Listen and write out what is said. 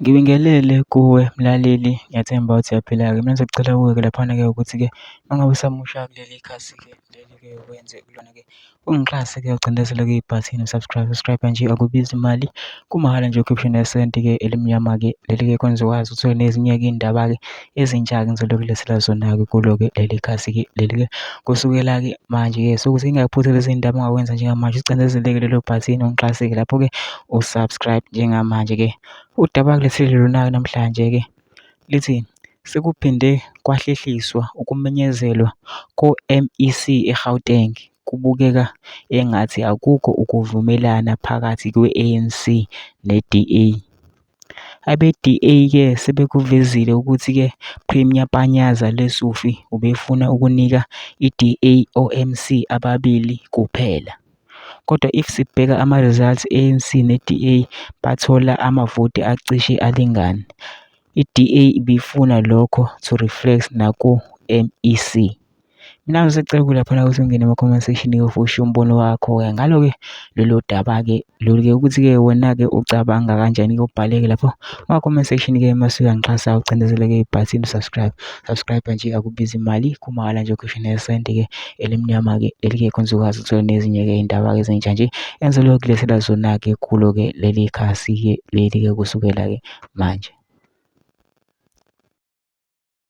Ngibingelele kuwe mlaleli, ngiyathemba ukuthi uyaphila-ke. Mina ngizokucela kuwe-ke laphana-ke ukuthi-ke uma ngabe usamusha kuleli khasi-ke leli-ke wenze kulona-ke ungixhase-ke ucindezele-ke ibhathini subscribe nje akubizi imali, kumahhala nje ukhiphe nesenti-ke elimnyama-ke leli-ke kwenza ukwazi uthole nezinye-ke iy'ndaba-ke ezintsha-ke ngizoloku kulethela zona-ke kulo-ke leli khasi-ke leli-ke kusukela-ke manje-ke. So ukuze ngingakuphuthi lezi ndaba ongakwenza njengamanje ucindezeleke lelo bhathini ungixhase-ke lapho-ke usubscribe njengamanje-ke. Udaba kulethile lona-ke namhlanje-ke lithi sekuphinde kwahlehliswa ukumenyezelwa ko-MEC eGauteng. Kubukeka engathi akukho ukuvumelana phakathi kwe-ANC ne-DA. Abe-DA-ke sebekuvezile ukuthi-ke Premier Panyaza Lesufi ubefuna ukunika i-DA OMC ababili kuphela. Kodwa if sibheka ama-results ANC ne-DA bathola amavoti acishe alingane. I-DA ibifuna lokho to reflect naku-MEC. Mina ngisacela laphana ukuthi ungene ema-comment section-ke ufushe umbono wakho-ke ngalo-ke lelo daba-ke lolu-ke ukuthi-ke wena-ke ucabanga kanjani-ke ubhale-ke lapho kuma-comment section-ke mase uyangixhasa ucindezeleke ibhathini subscribe nje akubizi imali, kumahhala nje ukhiphe nesenti-ke elimnyama-ke leli-ke kwenza ukwazi uthole nezinye-ke iy'ndaba-ke ezintsha nje engizokulethela zona-ke kulo-ke leli khasi-ke leli-ke kusukela-ke manje.